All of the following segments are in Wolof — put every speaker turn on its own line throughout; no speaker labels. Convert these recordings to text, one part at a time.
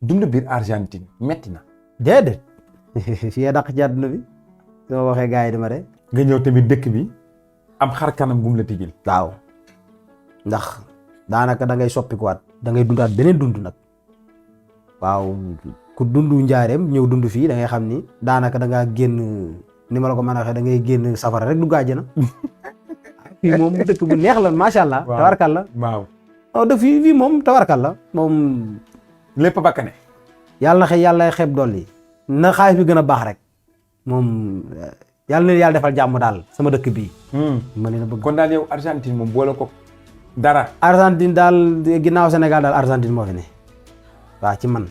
dund biir Argentine metti na.
déedéet fii dàq ci àdduna bi su ma waxee gars yi dama de.
nga ñëw tamit dëkk bi am xar kanam gum la tijjil.
waaw ndax daanaka da ngay soppikuwaat da ngay dundaat beneen dund nag waaw ku dund njaareem ñëw dund fii da ngay xam ni daanaka da ngaa génn ni ma la ko mën a waxee da ngay génn safara rek du àjjana. fii moom dëkk bu neex la macha allah.
waaw
tawarkal la.
waaw.
non fii moom tawarkal la moom.
lépp bakkane.
yàlla na yàlla xeeb dolli na xaalis bi gën a baax rek moom yàlla na yàlla defal jàmm daal sama dëkk bii. ma leen a bëgg.
kon daal yow Argentine moom boole ko dara.
Argentine daal ginnaaw Sénégal daal Argentine moo fi ne waaw ci man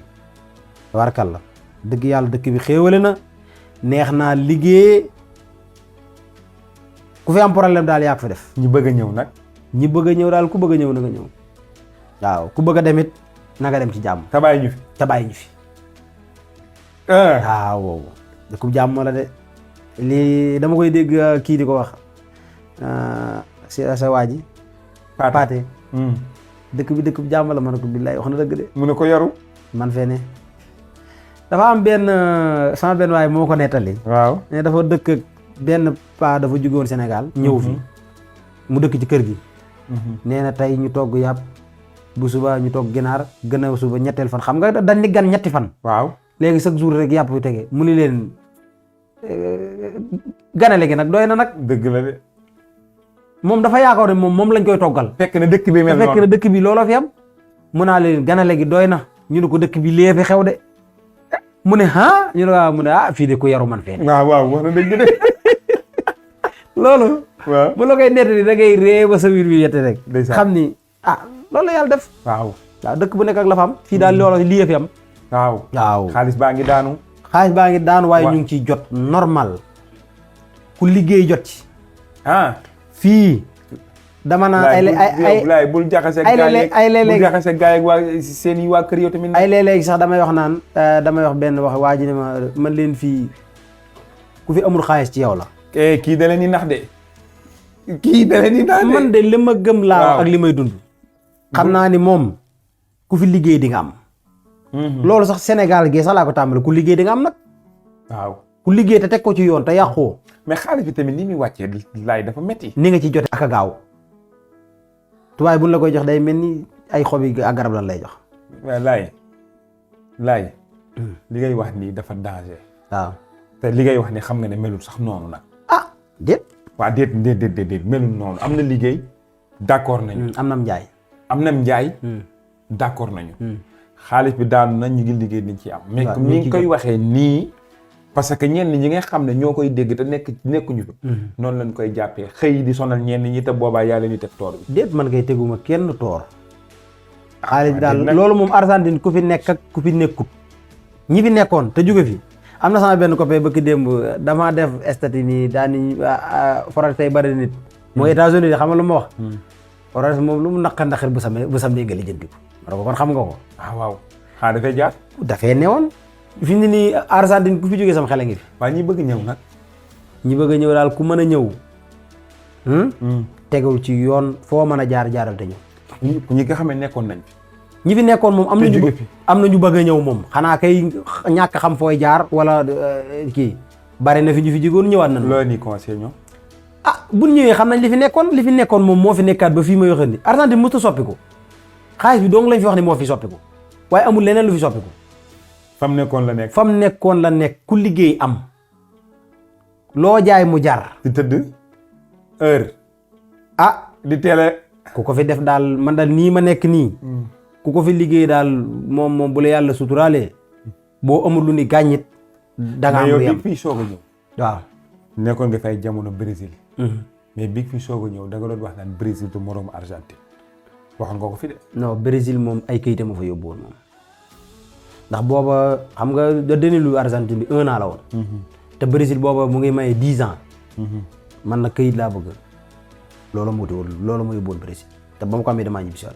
tawarkal la dëgg yàlla dëkk bi xéewale na neex naa liggéey ku fi am problème daal yaa ko fa def.
ñi bëgg a ñëw nag.
ñi bëgg a ñëw daal ku bëgg a ñëw na nga ñëw waaw ku bëgg a demit na nga dem ci jàmm.
te bàyyi ñu fi.
te bàyyi ñu fi. waaw dëkkub jàmm la de lii dama koy dégg kii di ko wax sa waa ji. Paate. dëkk bi dëkkub jàmm la ma ne ko billaay wax na dëgg de.
mu ne ko yaru.
man fee ne dafa am benn sama benn waay moo ko nettali.
waaw
ne dafa dëkk benn paa dafa jógoon Sénégal. ñëw fi mu dëkk ci kër gi. nee na tey ñu togg yàpp bu suba ñu togg ginaar gën a suba ñetteel fan xam nga dañ ni gan ñetti fan.
waaw
léegi chaque jour rek yàpp yu tege mu ni leen ganale gi nag doy na nag.
dëgg la de.
moom dafa yaakaar ne moom lañ koy toggal.
fekk na dëkk bi mel noonu
fekk na dëkk bi looloo fi am. mu naa leen ganale gi doy na ñu ne ko dëkk bi lee fi xew de mu ne ah ñu ne waaw mu ne fii de ku yaru man fee.
waaw waaw wax na dëgg de.
loolu.
waaw
bu la koy nettali da ngay ree ba sa wiir wi yette rek.
ndeysaan
xam ni loolu la yàlla def.
waaw
dëkk bu nekk ak la fa am. fii daal looloo lii fi am.
waaw xaalis baa ngi daanu.
xaalis baa ngi daanu waaye ñu ngi ciy jot normal ku liggéey jot ci. fii. dama naan
ay bul jaxase gaay ak waa seen i waa kër yow tamit.
ay léeg-léegi sax damay wax naan damay wax benn wax waa ji ne ma man leen fii ku fi amul xaalis ci yow la.
kii da leen di nax de. kii da leen di nax de.
man de li ma gëm laa ak li may dund. xam naa ni moom ku fi liggéey di nga am. loolu sax Sénégal gii sax laa ko tàmbali ku liggéey di nga am nag.
waaw
ku liggéey te teg ko ci yoon te yàqoo.
mais xaalis bi tamit ni muy wàccee laay dafa metti.
ni nga ci jote ak a gaaw. tubaay buñ la koy jox day mel ni ay xob yi ak garab lan lay jox.
waaw laay li ngay wax nii dafa danger.
waaw
te li ngay wax ni xam nga ne melul sax noonu nag.
déet.
waaw déet melul noonu am na liggéey d'accord nañu.
am nam njaay.
am nam njaay. d'accord nañu. xaalis bi daanu na ñu ngi liggéey dañ ci am. mais comme ni nga koy waxee nii. parce que ñenn ñi nga xam ne ñoo koy dégg te nekkuñu fi. noonu lañ koy jàppee xëy di sonal ñenn ñi te boobaa yàlla ñu teg toor bi.
déet man kay teguma kenn toor. xaalis bi daal loolu moom Argentine ku fi nekk ak ku fi nekkut. ñi fi nekkoon te jóge fi am na sama benn copain bëgg démb damaa def estati nii daani forage tey bari nit. mooy États-Unis xam nga lu ma wax. forage moom lu mu naqar bu samee nga lijjanti ko. ma ne ko kon xam nga ko.
waaw dafay jaar.
dafay newoon. fi mu ne nii Argentine ku fi jógee sama xel a ngi fi.
waaw ñi bëgg ñëw nag.
ñi bëgg a ñëw daal ku mën a ñëw. tegul ci yoon foo mën a jaaral te ñëw.
ñi nga xam ne nekkoon nañ.
ñi fi nekkoon moom am na ñu bëgg a ñëw moom xanaa kay ñàkk xam fooy jaar wala kii bari na fi ñu fi jógoon ñëwaat nañ.
loolu nii conseil ñoom.
bu ñëwee xam nañ li fi nekkoon moom moo fi nekkaat ba fii may waxee ni Argentine mësta soppiku xaalis bi dong lañ fi wax ni moo fi soppiku waaye amul leneen lu fi soppiku.
fam nekkoon la nekk ku liggéey am loo jaay mu jar. di tëdd heure. di teel
ku ko fi def daal man daal nii ma nekk nii. ku ko fi liggéey daal moom bu la yàlla suturaalee boo amul lu ni gàññit. da nga am lu yam
mais yow fii soog a ñëw.
waaw.
nekkoon nga fay jamono Brésil. mais bi fii soog a ñëw da nga doon wax naan Brésil du moroomu Argentine waxoon nga ko fi de.
non Brésil moom ay kayit ma fa yóbbu woon moom. ndax booba xam nga da denilu Argentine bi 1 an la woon. te Brésil booba mu ngi maye 10 ans. man na këyit laa bëgg. loolu moo wut loolu moo yóbbuwoon Brésil te ba mu ko amee damaa ñibbi si waat.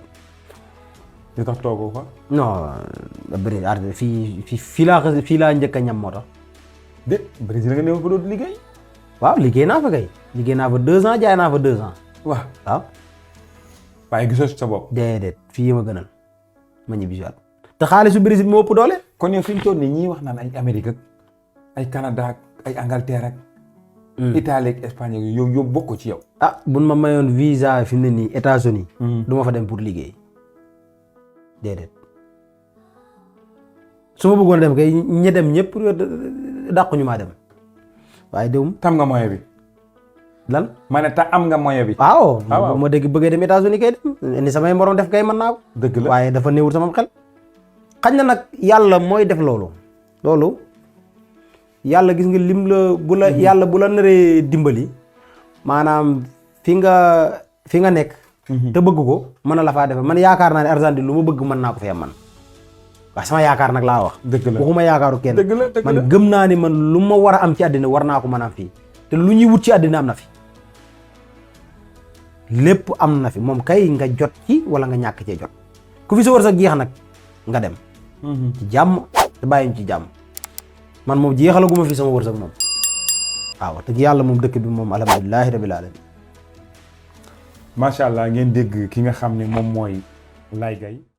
li tax toogoo fa.
non Brésil fii laa njëkk a ñam moo tax.
Brésil nga néew fa doon liggéey.
waaw liggéey naa fa kay. liggéey naa fa 2 ans jaay naa fa 2 ans.
waaw. waaye gisoo sa bopp.
déedéet fii ma gënal ma ñibbi si waat te xaalisu Brésil moo ëpp doole.
kon yow fi ñu toll nii ñii wax naan ay Amérique ak ay Canada ak ay Angleterre ak. Italie ak Espagne ak yow bokk ci yow.
buñ ma mayoon visa fi mu ne nii États-Unis du ma fa dem pour liggéey déedéet. su ma bëggoon dem kay ñi dem ñëpp dàquñu maa dem waaye déwum.
tam nga moyen bi.
lan
ma ne am nga moyen bi.
waaw ma dégg bëggee dem États-Unis kay dem ni samay morom def kay mën naa ko.
dëgg la
waaye dafa néewul sama xel. xañ na nag yàlla mooy def loolu yàlla gis nga lim la bu la yàlla bu la naree dimbali maanaam fi nga nekk. te bëgg ko mën na la faa defal man yaakaar naa ne Argentine lu ma bëgg mën naa ko fee man waaye sama yaakaar nag laa wax.
dëgg la
waxuma yaakaaru kenn.
dëgg la
man gëm naa ni man lu ma war a am ci àddina war naa ko mën a am fii te lu ñuy wut ci àddina am na fi lépp am na fi moom kay nga jot ci wala nga ñàkk cee jot ku fi sa wërsëg jeex nag nga dem. ci jàmm te bàyyiñ ci jàmm man moom jeexalaguma fi sama wërsëg moom waaw te yàlla moom dëkk bi moom alhamdulilahi rabil alamin.
macha allah ngeen dégg ki nga xam ne moom mooy Laye Gaye